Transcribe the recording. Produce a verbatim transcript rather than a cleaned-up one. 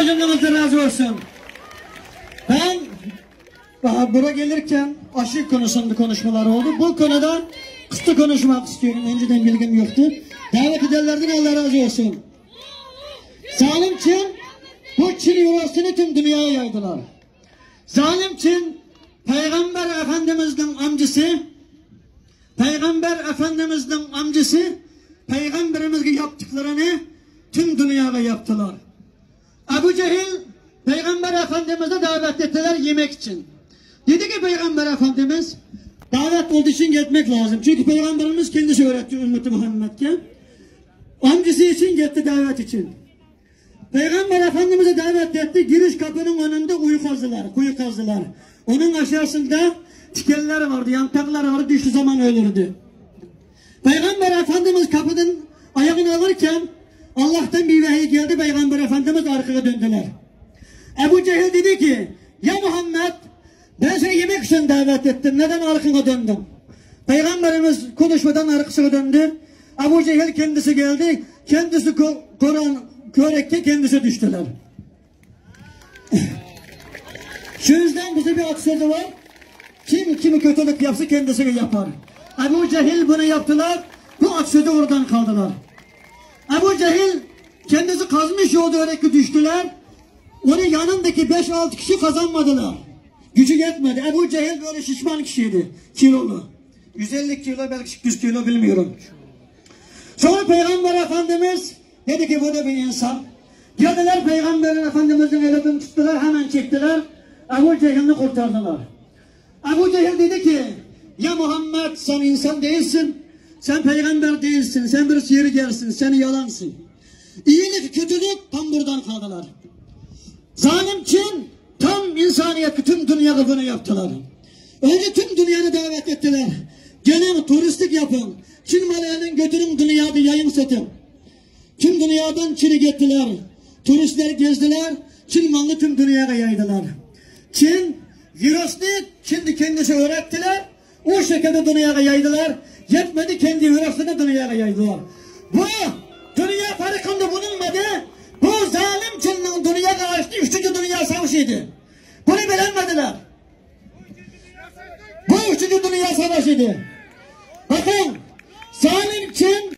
Gönlünüzden razı olsun. Ben daha buraya gelirken aşı konusunda konuşmalar oldu. Bu konuda kısa konuşmak istiyorum. Önceden bilgim yoktu. Davet edenlerden Allah razı olsun. Zalim Çin, bu Çin yuvasını tüm dünyaya yaydılar. Zalim Çin, Peygamber Efendimiz'in amcası, Peygamber Efendimiz'in amcası, Peygamberimizge yaptıklarını tüm dünyaya yaptılar. Ebu Cehil Peygamber Efendimiz'i davet ettiler yemek için. Dedi ki Peygamber Efendimiz, davet olduğu için gitmek lazım. Çünkü Peygamberimiz kendisi öğretti ümmeti Muhammed'e. Amcası için gitti davet için. Peygamber Efendimiz'i davet etti. Giriş kapının önünde uyu kazdılar, kuyu kazdılar. Onun aşağısında tikenler vardı, yantaklar vardı. Düştüğü zaman ölürdü. Peygamber Efendimiz kapıdan ayağını alırken Allah'tan bir vahiy geldi. Peygamber Efendimiz arkaya döndüler. Ebu Cehil dedi ki, ya Muhammed, ben seni yemek için davet ettim. Neden arkana döndün? Peygamberimiz konuşmadan arkasına döndü. Ebu Cehil kendisi geldi. Kendisi ko- koran körekte kendisi düştüler. Şu yüzden bize bir atasözü var. Kim kimi kötülük yapsa kendisine yapar. Ebu Cehil bunu yaptılar. Bu atasözü oradan kaldılar. Ebu Cehil kendisi kazmış olduğu yere düştüler. Onu yanındaki beş altı kişi kazanmadılar. Gücü yetmedi. Ebu Cehil böyle şişman kişiydi. Kilolu. yüz elli kilo, belki yüz kilo, bilmiyorum. Sonra Peygamber Efendimiz dedi ki bu da bir insan. Geldiler Peygamber Efendimiz'in elinden tuttular, hemen çektiler. Ebu Cehil'i kurtardılar. Ebu Cehil dedi ki, ya Muhammed, sen insan değilsin, sen peygamber değilsin, sen bir sihirgersin, sen yalansın. İyilik, kötülük tam buradan kaldılar. Zalim Çin tam insaniyet, bütün dünyaya bunu yaptılar. Önce tüm dünyanı davet ettiler. Gelin, turistik yapın. Çin malını götürün, dünyada yayın satın. Tüm dünyadan Çin'i gittiler. Turistler gezdiler. Çin malını tüm dünyaya yaydılar. Çin virüsünü şimdi kendisi öğrettiler. O şekilde dünyaya yaydılar. Yetmedi, kendi virüsünü dünyaya yaydılar. Bu dünya tarihinde bulunmadı. Bu zalim Çin'in dünyaya karşı üçüncü dünya savaşıydı. Bunu bilemediler. Bu üçüncü dünya savaşıydı. Bakın, zalim Çin